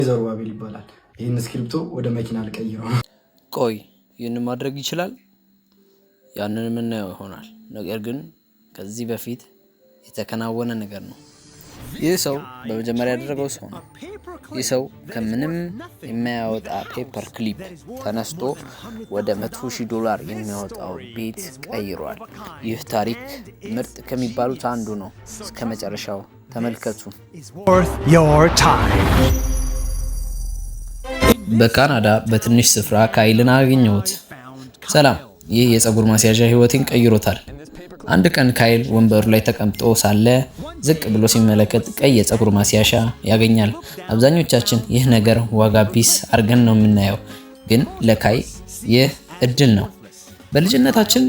ዘሩባቤል ይባላል። ይህን እስክሪብቶ ወደ መኪና ልቀይረው ነው። ቆይ፣ ይህን ማድረግ ይችላል? ያንን የምናየው ይሆናል። ነገር ግን ከዚህ በፊት የተከናወነ ነገር ነው። ይህ ሰው በመጀመሪያ ያደረገው ሰው ነው። ይህ ሰው ከምንም የማያወጣ paper clip ተነስቶ ወደ 100,000 ዶላር የሚያወጣው ቤት ቀይሯል። ይህ ታሪክ ምርጥ ከሚባሉት አንዱ ነው። እስከ መጨረሻው ተመልከቱ። Is worth your time. በካናዳ በትንሽ ስፍራ ካይልን አገኘሁት። ሰላም፣ ይህ የፀጉር ማስያዣ ህይወቴን ቀይሮታል። አንድ ቀን ካይል ወንበሩ ላይ ተቀምጦ ሳለ ዝቅ ብሎ ሲመለከት ቀይ የፀጉር ማስያዣ ያገኛል። አብዛኞቻችን ይህ ነገር ዋጋ ቢስ አድርገን ነው የምናየው፣ ግን ለካይል ይህ እድል ነው። በልጅነታችን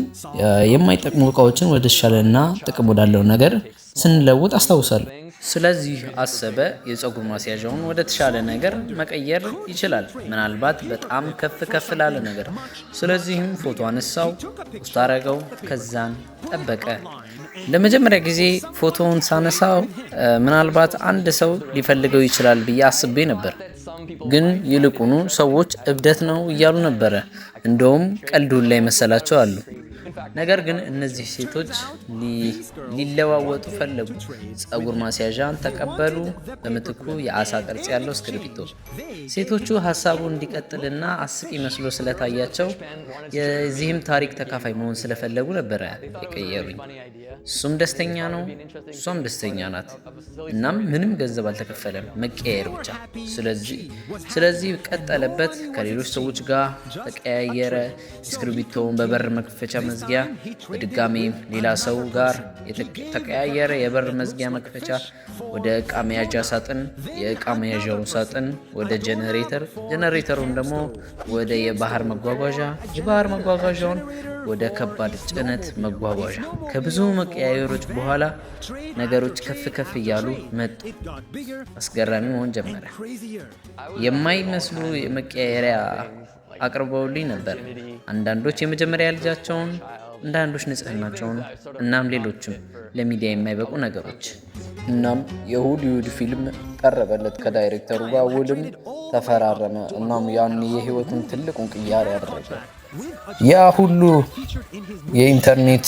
የማይጠቅሙ እቃዎችን ወደ ተሻለና ጥቅም ወዳለው ነገር ስንለውጥ አስታውሳለሁ። ስለዚህ አሰበ፣ የፀጉር ማስያዣውን ወደ ተሻለ ነገር መቀየር ይችላል፣ ምናልባት በጣም ከፍ ከፍ ላለ ነገር። ስለዚህም ፎቶ አነሳው፣ post አረገው፣ ከዛን ጠበቀ። ለመጀመሪያ ጊዜ ፎቶውን ሳነሳው ምናልባት አንድ ሰው ሊፈልገው ይችላል ብዬ አስቤ ነበር። ግን ይልቁኑ ሰዎች እብደት ነው እያሉ ነበረ። እንደውም ቀልዱን ላይ መሰላቸው አሉ። ነገር ግን እነዚህ ሴቶች ሊለዋወጡ ፈለጉ። ፀጉር ማስያዣን ተቀበሉ፣ በምትኩ የአሳ ቅርጽ ያለው እስክሪብቶ። ሴቶቹ ሀሳቡ እንዲቀጥልና አስቂኝ መስሎ ስለታያቸው የዚህም ታሪክ ተካፋይ መሆን ስለፈለጉ ነበረ የቀየሩኝ። እሱም ደስተኛ ነው፣ እሷም ደስተኛ ናት። እናም ምንም ገንዘብ አልተከፈለም፣ መቀየር ብቻ። ስለዚህ ቀጠለበት። ከሌሎች ሰዎች ጋር ተቀያየረ። እስክሪብቶውን በበር መክፈቻ መዝጊያ፣ በድጋሚ ሌላ ሰው ጋር ተቀያየረ። የበር መዝጊያ መክፈቻ ወደ እቃ መያዣ ሳጥን፣ የእቃ መያዣውን ሳጥን ወደ ጀነሬተር፣ ጀነሬተሩን ደግሞ ወደ የባህር መጓጓዣ፣ የባህር መጓጓዣውን ወደ ከባድ ጭነት መጓጓዣ። ከብዙ መቀያየሮች በኋላ ነገሮች ከፍ ከፍ እያሉ መጡ። አስገራሚ መሆን ጀመረ። የማይመስሉ የመቀየሪያ አቅርበውልኝ ነበር። አንዳንዶች የመጀመሪያ ልጃቸውን፣ አንዳንዶች ንጽህናቸውን፣ እናም ሌሎችም ለሚዲያ የማይበቁ ነገሮች። እናም የሆሊውድ ፊልም ቀረበለት። ከዳይሬክተሩ ጋር ውልም ተፈራረመ። እናም ያኔ የህይወቱን ትልቁን ቅያሬ አደረገ። ያ ሁሉ የኢንተርኔት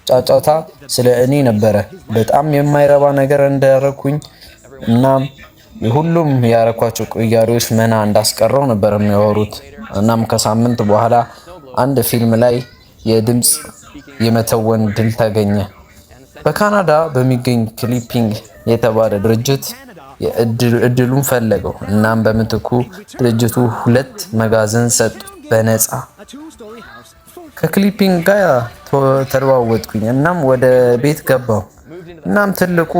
ጫጫታ ስለ እኔ ነበረ። በጣም የማይረባ ነገር እንዳረኩኝ እናም ሁሉም ያረኳቸው ቅያሬዎች መና እንዳስቀረው ነበር የሚያወሩት። እናም ከሳምንት በኋላ አንድ ፊልም ላይ የድምፅ የመተወን እድል ተገኘ። በካናዳ በሚገኝ Clipping የተባለ ድርጅት እድሉን ፈለገው። እናም በምትኩ ድርጅቱ ሁለት መጋዘን ሰጡት በነፃ። ከ Clipping ጋር ተለዋወጥኩኝ። እናም ወደ ቤት ገባሁ። እናም ትልቁ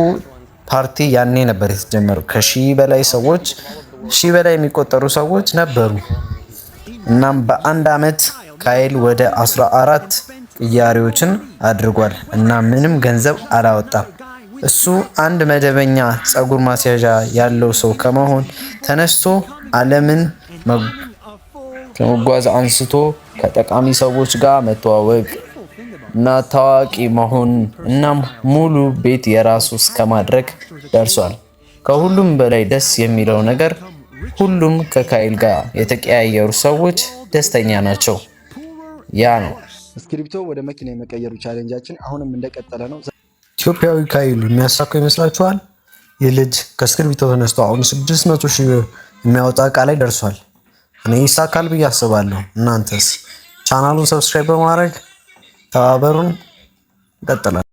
ፓርቲ ያኔ ነበር የተጀመረው። ከሺህ በላይ ሰዎች፣ ሺህ በላይ የሚቆጠሩ ሰዎች ነበሩ። እናም በአንድ አመት ካይል ወደ 14 ቅያሬዎችን አድርጓል እና ምንም ገንዘብ አላወጣም። እሱ አንድ መደበኛ ፀጉር ማስያዣ ያለው ሰው ከመሆን ተነስቶ ዓለምን ከመጓዝ አንስቶ ከጠቃሚ ሰዎች ጋር መተዋወቅ እና ታዋቂ መሆን እናም ሙሉ ቤት የራሱ እስከማድረግ ደርሷል። ከሁሉም በላይ ደስ የሚለው ነገር ሁሉም ከካይል ጋር የተቀያየሩ ሰዎች ደስተኛ ናቸው። ያ ነው። እስክሪብቶ ወደ መኪና የመቀየሩ challenge ኣችን አሁንም እንደቀጠለ ነው። ኢትዮጵያዊ ካይል የሚያሳካው ይመስላችኋል? ይህ ልጅ ከእስክሪብቶ ተነስቶ አሁን 600 ሺህ የሚያወጣ እቃ ላይ ደርሷል። እኔ ይሳካል ብዬ አስባለሁ። እናንተስ? ቻናሉን subscribe በማድረግ ተባበሩን። እንቀጥላለን።